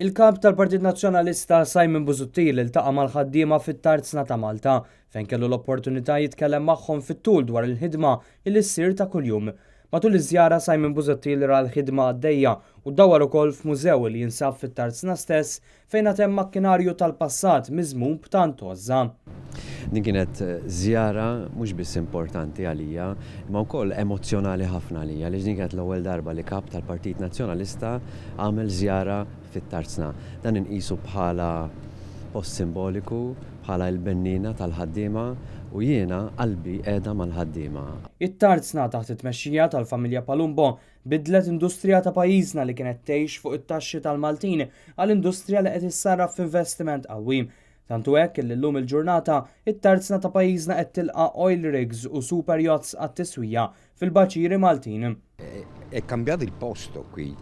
Il-Kap tal-Partit Nazzjonalista Simon Busuttil iltaqa' mal-ħaddiema fit-Tarzna ta' Malta fejn kellu l-opportunità jitkellem magħhom fit-tul dwar il-ħidma li ssir ta' kuljum. Matul iż-żjara Simon Busuttil ra l-ħidma għaddejja u dawwar ukoll f'mużew li jinsab fit-Tarzna stess fejn għad hemm makkinarju tal-passat miżmum b'tant għożża. Din kienet żjara mhux biss importanti għalija, imma wkoll emozzjonali ħafna għalija għaliex din kienet l-ewwel darba li Kap tal-Partit Nazzjonalista għamel żjara fit-Tarzna. Dan inqisu bħala post simboliku, bħala l-benniena tal-ħaddiema u jiena qalbi qiegħda mal-ħaddiema. It-Tarzna taħt it-tmexxija tal-familja Palumbo Bidlet industrija ta' pajjiżna li kienet tgħix fuq it-taxxi tal-Maltin għal industrija li qed issarraf f'investiment qawwi. Tant hu hekk illi llum il-ġurnata, it-tarzna ta' pajjiżna qed tilqa' oil rigs u super yachts għat-tiswija fil-baċiri Maltin. È cambiato il posto qui.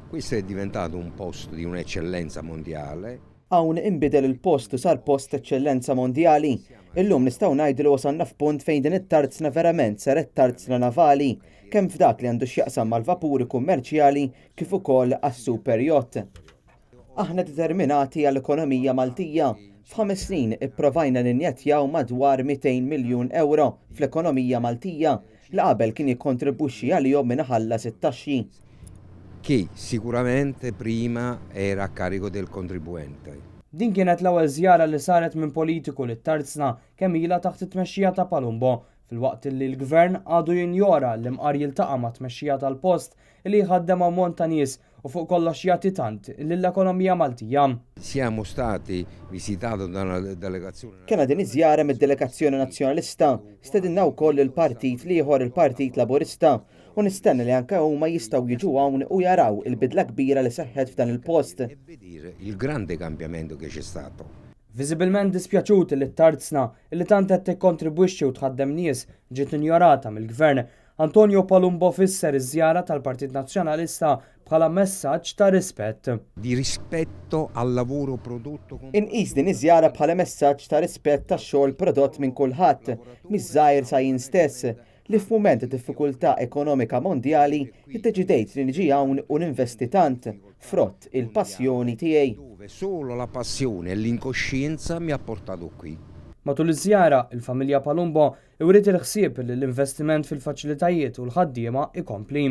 Questo è diventato un posto di un'eccellenza mondiale. Hawn inbidel il-post u sar post t'eċċellenza mondjali. Illum nistgħu ngħidu li wasalna f'punt fejn din it-tarzna verament saret tarzna navali, kemm f'dak li għandu x'jaqsam mal-vapuri kummerċjali kif ukoll għas-super yacht. Aħna determinati għall-ekonomija Maltija. F'ħames snin ipprovajna ninjettjaw madwar 200 miljun ewro fl-ekonomija Maltija li qabel kien jikkontribwixxi għalihom min iħallas it-taxxi. Che sicuramente prima era a carico del contribuente. Din kienet l-ewwel żjara li saret minn politiku lit-Tarzna kemm ilha taħt it-tmexxija ta' Palumbo, filwaqt li l-Gvern għadu jinjora li mqar jiltaqa' mat-tmexxija tal-post li jħaddem ammont ta' nies u fuq kollox jagħti tant lill-ekonomija Maltija. Siamo stati visitati da una delegazione. Kellna din iż-żjara mid-delegazzjoni Nazzjonalista, stedinna wkoll lill-partit l-ieħor il-Partit Laburista u nistenna li anke huma jistgħu jiġu hawn u jaraw il-bidla kbira li seħħet f'dan il-post. E vedere il grande cambiamento che c'è stato. Viżibilment dispjaċut li t-tarzna, li tant qed tikkontribwixxi u tħaddem nies, ġiet injorata mill-Gvern, Antonio Palumbo fisser iż-żjara tal-Partit Nazzjonalista bħala messaġġ ta' rispett. Di rispetto al lavoro prodotto con. Inqis din iż-żjara bħala messaġġ ta' rispett għax-xogħol prodott minn kulħadd, miż-żgħir sa jien stess, li f'mument ta' diffikultà ekonomika mondjali ddeċidejt li niġi hawn u ninvesti tant, frott il-passjoni tiegħi. Dove solo la passione e l'incoscienza mi ha portato qui. Matul iż-żjara, il-familja Palumbo Iwriet il-ħsieb li l-investiment fil-faċilitajiet u l-ħaddiema jkompli.